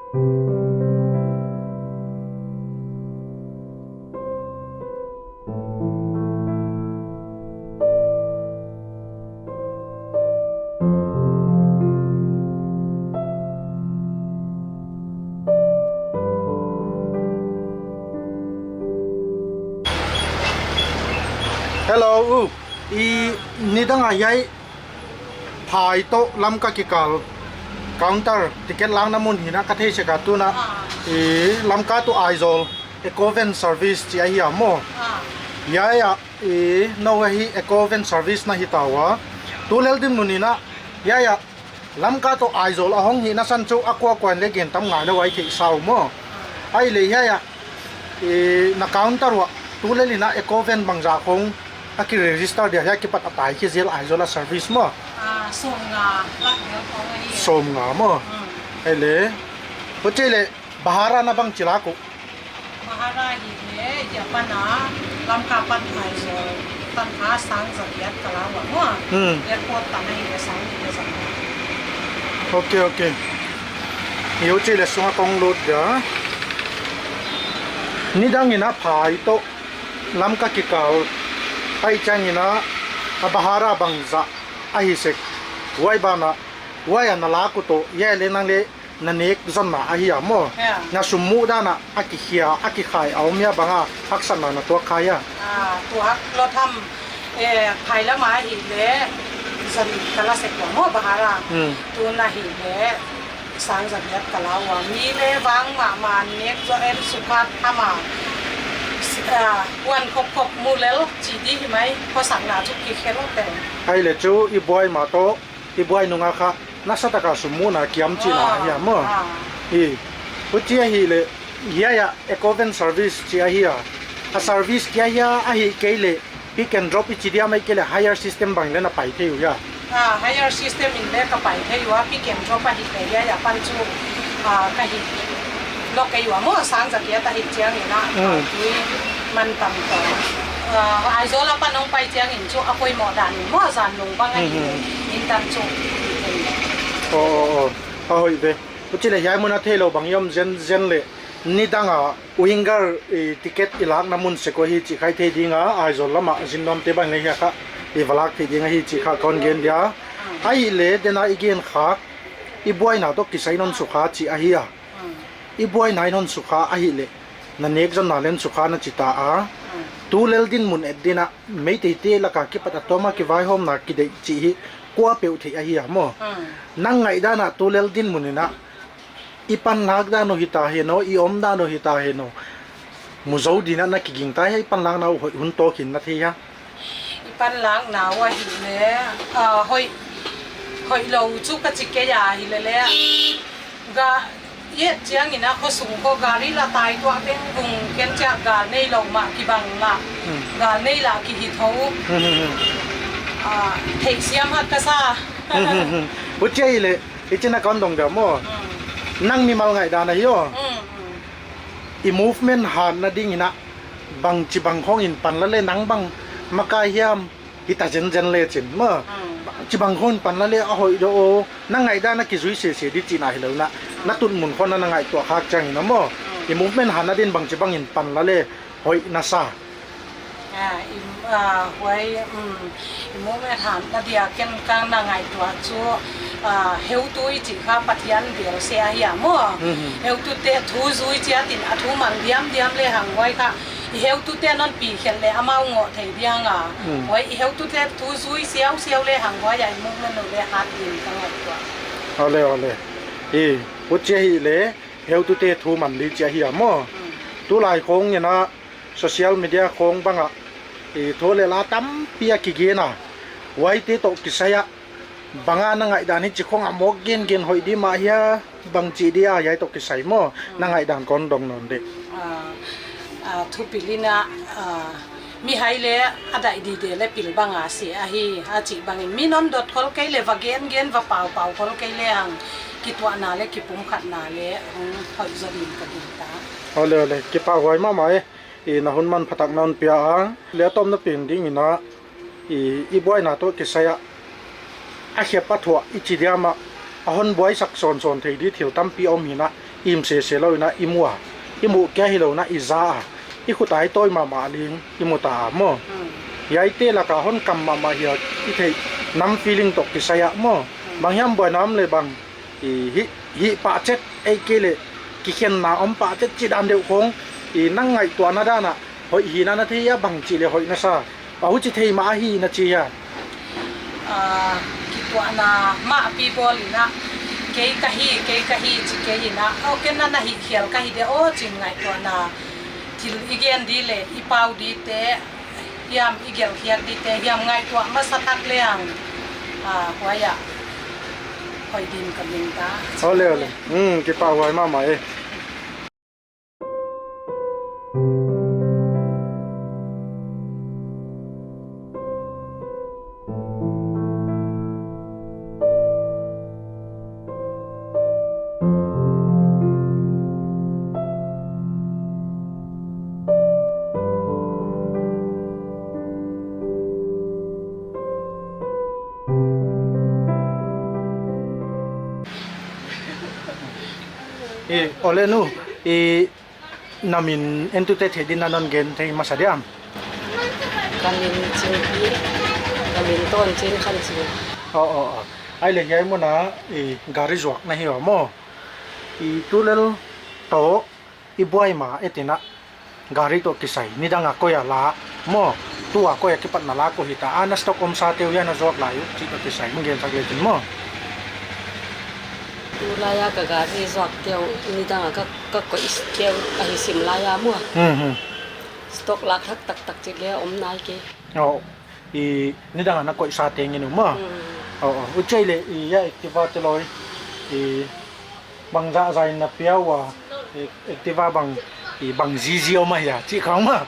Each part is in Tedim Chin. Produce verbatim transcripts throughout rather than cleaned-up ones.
Hello, u. I nidang a hiai Phai tawh Lamka kikal counter ticket lakna mun hi na ka thei sek a, tu na i Lamka to Aizawl Ecovan service ci ahi a maw? Hiai a i no ahi Ecovan service na hi ta ua. Tu lel din mun hi na hiai a Lamka to Aizawl a hong hihna san cu a kuakua in le gen tam ngai lo ai theih sau maw? Ai le hiai a i na counter uah tu lel in a Ecovan bangzah khong a ki register dia hiai kipat a pai khi zel Aizawl a service maw? Ah, sawm nga lak zel khong ahi. Sawm nga maw? Hmm. Ai le. Huci le bahara na bang ci lak uh? Mahara hi le, ya pana Lamka pan Aizawl tan kha sang zagiat ka la ua maw. Hmm. Airport tan ahi le sang ni le sang. Okay, okay. Hiu ci le sunga kong lut ga. Nidang in a Phai tawh Lamka kikal ai ciang in a bahara bangzah ahi sek. Huai bana huai a na lak uh tawh hiai le nang le na nek zonna ahi a maw? Na sum muh dan a a kikhia a kikhai a om hia, bang a haksatna na tuak kha hia? Ah, tua hak lo tham, eh, phai lam a hi le zan ka la sek ua maw bahara. Hmm. Tu na hi le sang zagiat ka la ua, mi le vang mahmah, nek zaw en sukhat tham a, ah, huan khopkhop mu lel ci di hi mai, khuasakna cu kikhel teng. Ai le cu i buai mah tawh i buai nung a kha nasa taka sum muhna kiam cihna ahi a maw? Huci ahi le hiai a Ecovan service ci ahi a, a service kia hia ahi kei le pick and drop i ci diam ahi kei le hire system bang le na pai thei uh hia? Ah, hire system in le ka pai thei ua, pick and drop ahi kei hiai a pan cu, ah, ka hi lo kei ua maw, sang zagiat ahi ciang in a, hmm, tui man tam ta. Ah, Aizawl a pan hong pai ciang in cu a poimawh dan in maw, zan nung bang ahi, hmm, in tan cu. Oh, oh, oh. A hoih ve. Huci le hiai mun a thei lo bang i om zenzen le nidang a Winger i ticket i lakna mun sek uh ahi cih kha i thei ding a, Aizawl lam a zin nuamte bang le hiai kha i va lak theih ding ahi cih kha kon gen dia. Ahi le den a i gen khak i buaina tawh kisai non sukha cih ahi a. I buaina i non sukha ahi le na nek zonna len sukha na ci ta a. Tu lel din mun et din a Meiteite laka kipat a tawm a kivaihawmna kideih cih hi kua peuh theih ahi a maw? Nang ngaihdan a tu lel din mun in a i panlak dan uh hi ta hen aw, i om dan uh hi ta hen aw, mu zo din a na kiging ta hia, i panlakna uh hoih hun tawk in na thei hia? I panlakna uh ahi le, ah, hoih, hoih lo cu ka ci kei a hi le le, ga, i et ciang in a khuasung khua gari la tai tuah teng vung ken ciah gal nei lo mah kibang lah, hmm, gal nei lah kihi tho. Hmm, hmm, hmm. Ah, theihsiam hat ka sa. Hmm, hmm, hmm. Huci ahi le, i cina kon dong dia maw? Hmm. Nang mimal ngaihdan ahi aw. Hmm, hmm. I movement hatna ding in a bangci bang khong in pan la le nang bang makai hiam, hi ta zenzen le cin maw? Hmm. Bangci bang khong in pan la le a hoih do aw, nang ngaihdan a kizui sese di cihna hi lo na, na tut mun khong na na ngaihtuah khak ciang in a maw? Hmm. I movement hatna din bangci bang in pan la le hoih na sa. Ah, i, ah, huai, um, i movement hatna dia ken ka na ngaihtuah cu, ah, heutu i cih kha Pathian bel se ahi a maw? Mhm. Heutute thu zui ciat in a thu mang diamdiam le hang huai kha i heutute non pi khelh le amau ngawh thei diang a. Mm. Huai i heutute thu zui siausiau le hang huai a i movement uh le hat din ka ngaihtuah. Awle, awle. I, huci ahi le heutute thu man li ci ahi a maw? Mm. Tulai khong in a social media khong bang ah i thu le la tampi a kigen a, huaite tawh kisai ah bang a na ngaihdan hi ci khong a mawk gengen hoih di mah hia, bang cih di a hiai tawh kisai maw? Na ngaihdan kon dong nawn dih. Ah, ah, thupil in a, ah, mihai le a daih dide le pil bang a si ahi a cih bangin mi non dot khol kei le va gengen va paupau khol kei le hang kituahna le kipumkhatna le hong hoih zaw din ka din ta. Awle, awle, kipahhuai mahmah e. I na hun manphatak na hon pia a, le a tawpna pen ding in a, i, i buaina tawh kisai ah a khiap a thuah i ci diam ah a hon buaisak sawnsawn thei di thil tampi a om hi in a, Im sese lo inah i mu a, i muh kia hi lo inah i za a, i khut a i tawi mahmah ling i mu ta a maw. Hmm. Hiaite lakah hon kam mahmah hi a, i theih nam feeling tawh kisai ah maw. Hmm. Bang hiam buaina om le bang, i hih, hih pahcet ei kei le kikhenna om pahcet cih dan deuh khong, i nang ngaihtuahna danah hoih hina na thei a, bang cih le hoih na sa, a huci thei mah ahi na ci hiam? Ah, kituahna mahpi bawl inah, kei ka hi, kei ka hi ci kei inah, aw ken na na hih khial ka hi de aw cin ngaihtuahna, thil i gen di le i pau dite hiam, i gelkhiak dite hiam ngaihtuah masa tak leng, ah, huai ah hoih din ka ding ta. Ole, ole. Hmm, kipahhuai mahmah e. I, ole nu, i, na min entute theih dingin na non gen thei masa diam? Ka min Cingpi, ka min Tawn Cing Khan Cing. Aw, aw, aw. Ai le hiai muna, i, gari zuak na hi aw maw? I, tulel tawh i buai ma etinah gari tawh kisai, nidang a koi a la maw, tu a koi a kipatna la koi hita, a na stock om sa teu hia na zuak lai uh cih tawh kisai hong gensak lecin maw. Tu lai a ka gari zuak teu, nidang a ka, ka koih teu ahi sim lai a maw. Hmm, hmm. Stock lak thak taktak cih le om nai kei. Aw, i nidang a na koih sa teng in uh maw. Hmm. Aw, aw. Huci le i ya Activa te lawi, i bang zahzah in na pia uh a, i Activa bang, i bang zizi om a hia cih khang maw.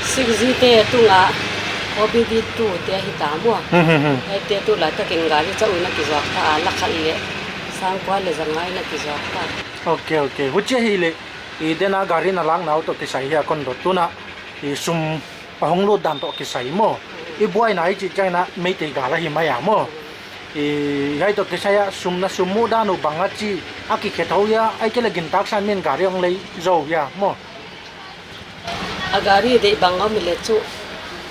Six G te tungah O B D two te ahi ta maw. Hmm, hmm, hmm. Ai te tu laitakin gari cauk na kizuak ta a, lakhat le sangkua le zanga na kizuak ta. Ok, ok. Huci ahi le i dena gari na lakna uh tawh kisai hia kon dot tunah i sum a hong lut dan tawh kisai maw. I buaina i cih ciangin ah Meitei gal ahi mai a maw. I hiai tawh kisai ah sum na sum muh dan uh bang a ci a kikhetho hia, ai kei le gintak san min gari hong lei zo hia maw. A gari deih bang a om le cu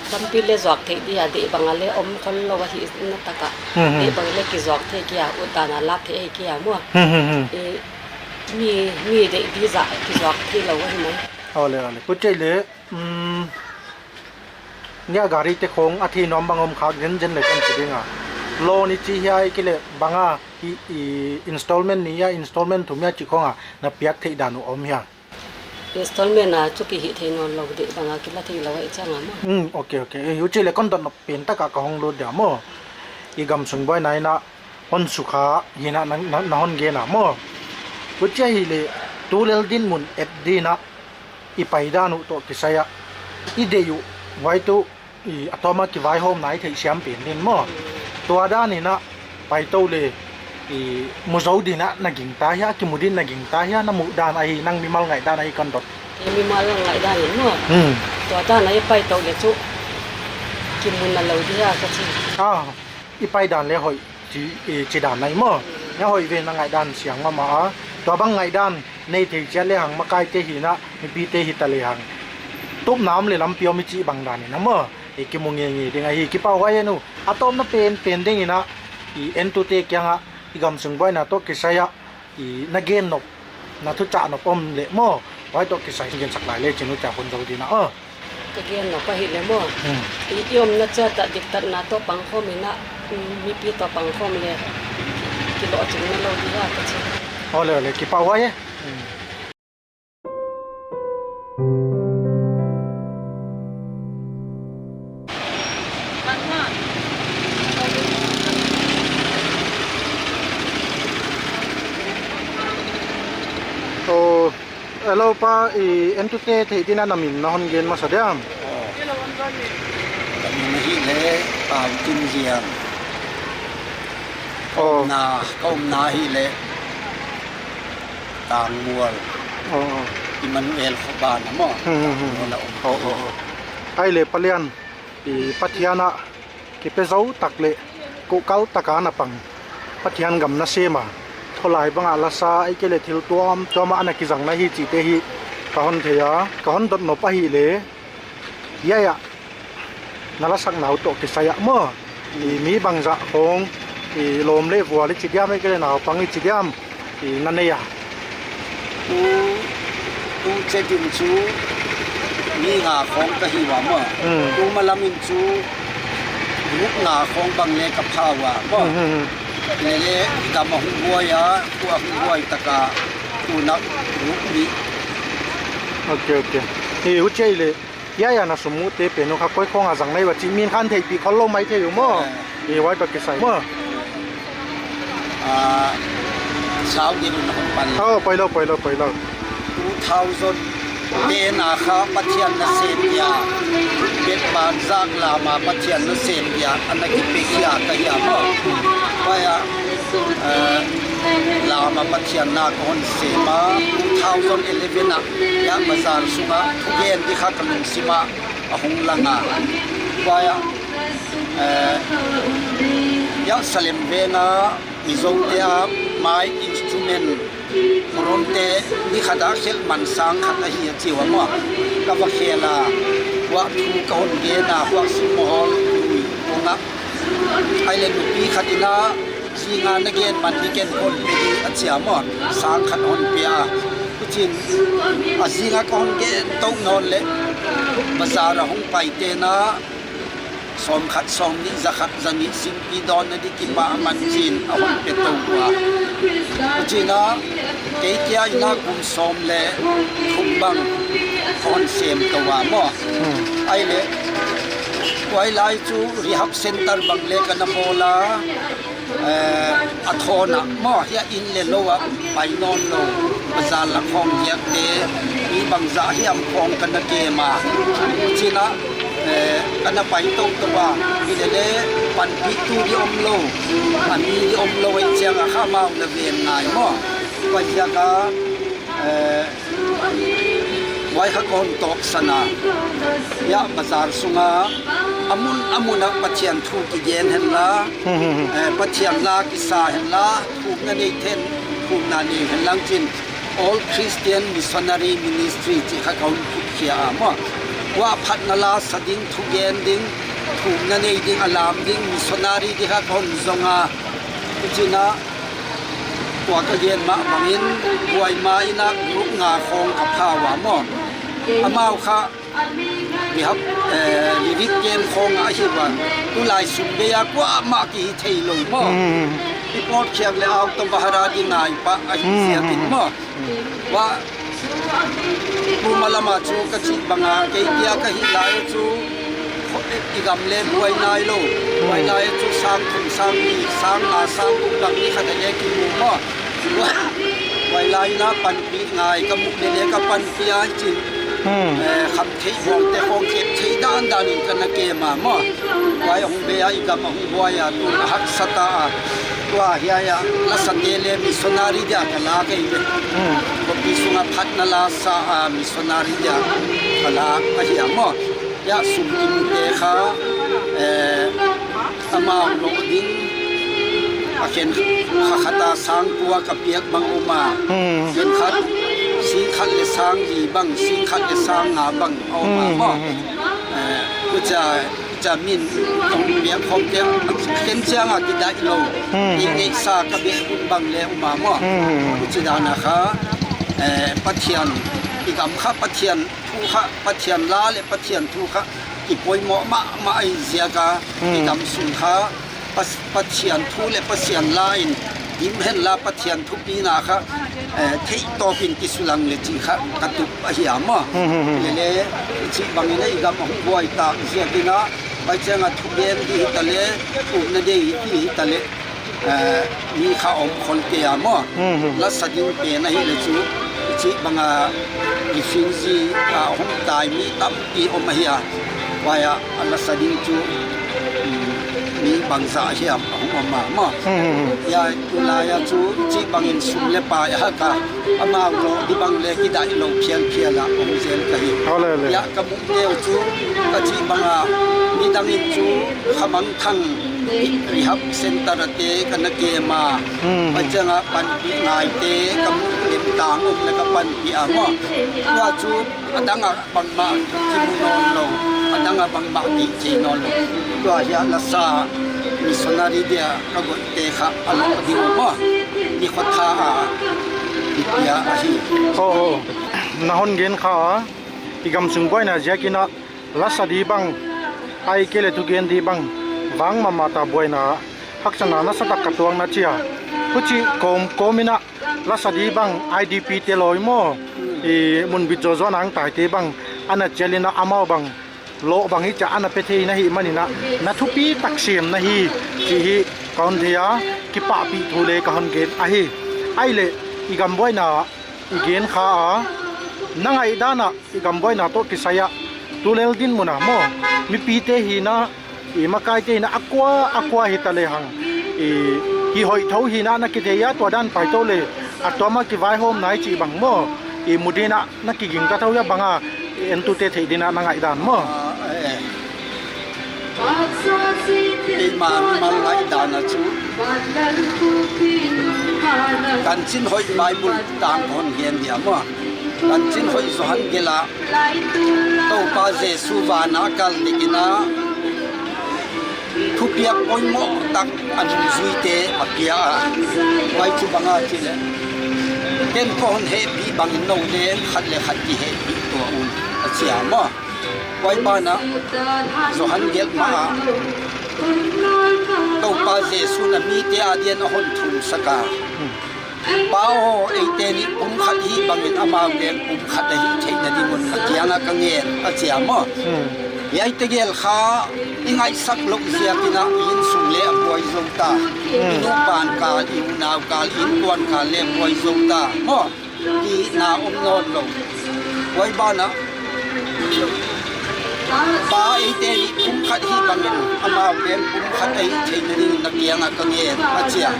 tampi le zuak theih dia deih bang a le om khol lo ahi na takah. Hmm, hmm. Deih bang le kizuak thei kia, ut dan a lak thei ahi kia maw. Hmm, hmm, hmm. I mi, mi deih di zah kizuak thei lo ahi mai. Aw le, aw le. Pu Cei le, um, nia gari te khong a thei nuam bang om khak zenzen le kan ci ding a. Loan i ci hia, i kile bang a, i, i installment ni hia, installment thum hia ci khong a na piak theih dan uh om hia? Installment a cu kihih thei nawn lo dih bang a kila thei lo a i ciang a maw. Hmm, ok, ok. Eh, huci le kon dot nop pen tak a ka hong lut dia maw. I gam sung buai nai na hon sukha hi na, na, na, na hon gen a maw. Huci ahi le tu lel din mun et din a i pai dan uh tawh kisai a i deih uh vai tu i a tawm a kivaihawmna i theihsiam pen din maw. Tua dan in a paito le i mu zo din a na gingta hia, kimu din na gingta hia, na muh dan ahi, nang mimal ngaih dan ahi kan dot. I mimal ngaih dan in maw. Hmm. Tua dan a i paito le cu kimu na lo dih hia ka ci. Ah, i pai dan le hoih ci, i, ci dan ahi maw. Na hoih ve na ngaih dan siang mahmah a. Tua bang ngaih dan nei thei ciat le hang makaite hi na, mipite hi ta le hang tupna om le lampi om i cih bang dan in a maw. I kimu ngeingei ding ahi, kipahhuai e nu. A tawpna penpen ding in a i entute kiangah i gam sung buaina tawh kisai ah i na gen nop, na thucah nop om le maw. Huai tawh kisai gensak lai le cin uh cia hun zo din a aw. Ka gen nop ahih le maw. Hmm. I, i omna ciat ah diktatna tawh pangkhawm in a, um, mipi tawh pangkhawm le kilawhcing na lo dih a ka ci. Aw le, aw le, kipahhuai e. Hmm. Aw, hello pa, i entute theih din a na min na hon gen masa diam? Aw. Ka min ahih le Pau Cin Ziang. Aw. Ka omna, ka omna ahih le Tangmual. Aw, aw. Emmanuel khuaban a maw. Hmm, hmm, hmm. Tangmual a om. Aw, aw, aw. Ahih le Pa Lian, i Pathian ah kipia zo tak le kohkal tak a na pang, Pathian gam na sem a, Lai bangah lasa ei kei le thil tuamtuam ah a na kizang na hi cihte hi ka hon thei a, ka hon dot nop ahih le, hiai ah na lasakna uh tawh kisai ah maw, i mi bangzah khawng, i lawm le vual i ci diam, ei kei le naupang i ci diam, i na nei a? Tu, tu cetin cu mi nga khawng ka hi uh a maw. Mm. Tu malam in cu group nga khawng bang le ka pha uh a maw. Mm, mm, mm. Lele i gam a hung buai a, tu a hung buai tak a, tu nak group nih. Ok, ok. Hi uh cei le. Hiai ah na sum uh te pen uh kha koi khawng a zang na hi uh a cih min khan theihpih khol lo mai thei uh maw. Eh. I huai tawh kisai maw. Ah, sau ding na hong pan. Oh, poi lo, poi lo, poi lo. Two thousand ten a kha Pathian nasem dia, bet banzak lam a Pathian nasem dia a na kipia ka hi a maw. Huai ah, eh, lam a Pathian na ka hon sem a, two thousand eleven ah hiah bazar sungah thugen ding kha ka lungsim ah a hong lang a. Huai ah, eh, hiah Salem veng ah Mizote a mai instrument, horonte ni khat ah khelh man sang khat ahi a ci uh a maw. Ka va khel a, huah thu ka hon gen a, huah simmawh hawl lui kong ah, ai le nupi khat in a, zinga na gen man ding ken ka hon pe ding a ci a maw. Sang khat hon pia a, hucin a zinga ka hon gen toh nawn le bazar a hong paite na sawmkhat, sawmnih, zakhat, zanih singpi dawn na ding kipah a man cin a hon pe to uh a. Hucin a kei kia in a kum sawm le thum bang ka hon sem to uh a maw. Hmm. Ai le huai lai cu rehab center bang le ka na bawl a, eh, a thawn ah maw, hiah inn le lo ah pai nawn lo, bazar lak khawng giakte, mi bangzah hiam khawng ka na kem a, cin ah, eh, ka na pai tohtoh a, hi le le panpihtu ding om lo, a mi ding om lo, ei ciang a kha amau na ven ngai maw. Huai ziak a, eh, huai kha ka hon tawpsan a, hiah bazar sungah a mun a mun ah Pathian thu kigen henla, eh, Pathian la kisa henla, thumna nei then, thumna nei hen lang cin All Christian Missionary Ministry cih kha ka hon phutkhia a maw. Huah phatna la sa ding, thugen ding, thumna nei ding, a lam ding, missionary ding kha ka hon zong a, hucin ah tua ka gen mah bangin buai ma in a group nga khawng ka pha uh a maw. Amau kha rehab, eh, relief camp khawng ah ahi uh a, tulai sum bei a kuamah kihi thei lo maw. Hmm. I pawtkhiak le auto bahara ding ngai pah ahi ziakin maw. Huah tu malam ah cu ka cih bang a, kei kia ka hih lai cu i gam le buai nai lo. Buai lai cu sang thum, sang li, sang nga, sang guk dang ni khat a le kimu maw. Buai lai in a panpih ngai, ka muh le le ka panpih a cin, eh, kham theih buangte khawng kep theih dandan in ka na kem a maw. Huai a hong bei a, i gam a hong buai a, tun a haksa ta a. Tua hiai ah lasate le missionary dia ka lak ahi ve. Khuapi sungah phatna la sa a, missionary dia ka lak ahi a maw. Hiah sum kimute kha, eh, amau lawh ding a khen kha khat a sang kua ka piak bang om a. Khen khat, sing khat le sang li bang, sing khat le sang nga bang a om a maw. Eh, kuca, kuca min kong piak khawmte a khen ciang a kidaih lo. I neihsa ka beh hun bang le om a maw. Kuci dan a kha, eh, Pathian, i gam kha Pathian thu kha, Pathian la le Pathian thu kha kipoimawh mahmah ahi ziak a, i gam sung kha Pas-, Pathian thu le Pathian la in dim henla Pathian thupina kha, eh, theihtawp in kisulang le cih kha ka tup ahi a maw. Lele i cih bangin a i gam a hong buai tak ziakin a, pai ciang a thugen dih hi ta le, upna dei dih hi ta le, eh, mi kha om khol kei a maw. Lasa ding pen ahih le cu i cih bang a refugee a hong tai mi tampi om ahi a, huai ah a lasa ding cu, um, mi bangzah hiam a hong om a maw. Hiai tulai ah cu i cih bangin sum le pai a hak a, amau lawh dih bang le kidaih lo phialphial ah om zel ka hi. Hiah ka muh teu cu ka cih bang a midang in cu khamangthang rehab center ah te ka na kem a, hmm, pai ciangah panpih ngaite ka mu, lemtang om le ka panpih a maw. Tua cu a dangah bangmah kimu nawn lo, a dangah bangmah deih thei nawn lo. Tua hiah lasa missionary dia ka goihte kha a lawh ding uh maw, ni khuatha a i pia ahi. Oh, oh. Na hon gen kha a, i gam sung buaina ziakinah lasa di bang, ai kei le thugen di bang, vang mahmah ta buaina haksatna nasatak ka tuang na cia. Huci kawm kawminah lasa di bang, I D P te lawi maw, i munbit zawzaw nang taite bang a na cialinah amau bang lawh bang hi ciah a na pia thei na hi maninah na thupi taksiam na hi, cih hi ka hon thei a, kipahpih thu le ka hon gen ahi. Ai le i gam buaina i gen kha a, na ngaihdanah i gam buaina tawh kisai-ah tulel din munah maw, mipite hinah, i makaite hinah a kua a kua hita lehang, i, i hoih tho hinah na kithei a, tua dan paito le a tuamah kivaihawm nai cih bang maw, i mudinah na kigingta tho hia banga i entute theih dinah na ngaihdan maw? Keima mimal ngaihdan ah cu Kancin Hoih Baibal tang hon gen dia maw? Kancin Hoih Johan gelh ah Topa Jesuh vanah a kal dikinah thupiak poimawh tak a nungzuite a pia a, vai cu banga cileh ken ka hon hehpih bangin no le khat le khat kihehpih tuah un a cia maw? Tua banah Johan gelh mah ah Topa Jesuh in a mite a dian a hon thumsak a, Pa aw, eite nih pumkhat hi bangin amau leng pumkhat ahih theih nadingun na kiangah ka ngen a cia maw? Hmm. Hiai tegel kha i ngaihsak loh ziakinah i innsung le a buai zo ta. Hmm. I nupa kal, i unau kal, i innkuan kal le a buai zo ta maw? Kihihna om nawn lo. Tua banah Pa, eite nih pumkhat hi bangin amau leng pumkhat ahih theih nading na kiangah ka ngen a cia.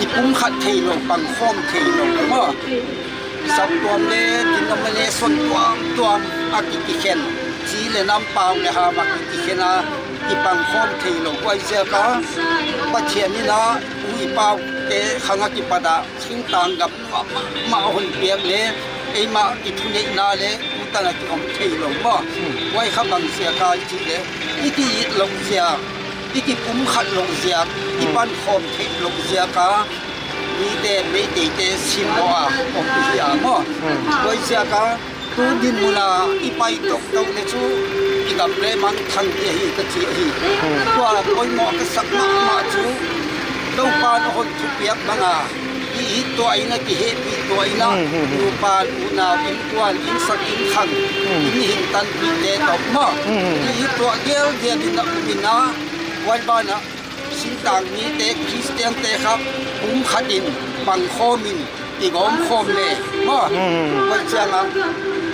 I pumkhat thei lo, pangkhawm thei lo maw? Saptuam le denomination tuamtuam a kikikhen, ci le nam, pau le ham a kikikhen a i pangkhawm thei lo. Tua ziaka Pathian in a u i paute khang a kipat ah singtang gam nuam mahmah a hon piak le eimah i thuneihna le tutan a kiom thei lo maw? Hmm. Tua kha bang ziaka i cih le i ki-it loh ziak, i kipumkhat loh ziak, i, hmm, pankhawm theih loh ziaka mite, Meiteite simmawh a om i hi a maw? Hmm. Tua ziaka tu dinmun a i pai toktok le cu i gam le mangthang hi ahi ka ci ahi. Hmm. Tua poimawh ka sak mahmah cu Topa na hon thupiak banga i it tuah in a, kihehpih tuah in a, hmm, hmm, hmm, nupa unau, innkuan, innsak innkhang, hmm, i mihing tanpihte tawh maw, hmm, hmm, i it tuah gelgel in a um in a, tua banah singtang mite, Khristiante kha pumkhat in, pangkhawm in, i gawmkhawm le maw? Hmm. Tua ciangah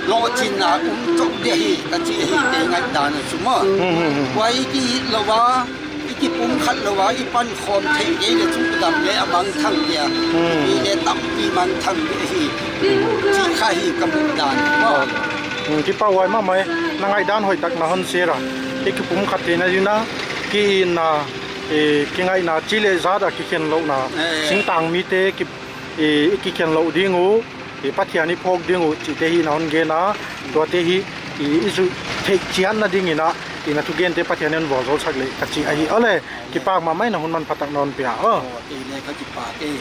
lawhcinna um tok dih hi ka ci hi, kei ngaihdan ah cu maw? Hmm, hmm, hmm. Tua i ki-it lo a, i kipumkhat lo a, i pankhawm theih kei le cu i gam le a mangthang dih a, hmm, i le tampi mangthang dih hi, cih kha hi ka muhdan maw? Hmm, kipahhuai mahmah e. Na ngaihdan hoih tak na hon share a, i kipumkhat theihna ding a, ki-itna, i kingaihna, ci le zat a kikhen lohna, eh, singtang mite ki, i, i kikhen loh ding uh, i Pathian i phawk ding uh cihte hi na hon gen a, tuate hi i, i zuih theih ciat nadingin a, i na thugente Pathian in vualzawlsak leh ka ci ahi. Awle, kipak mahmah in a hun manpha tak na hon pia aw. Aw, kei le ka kipak e.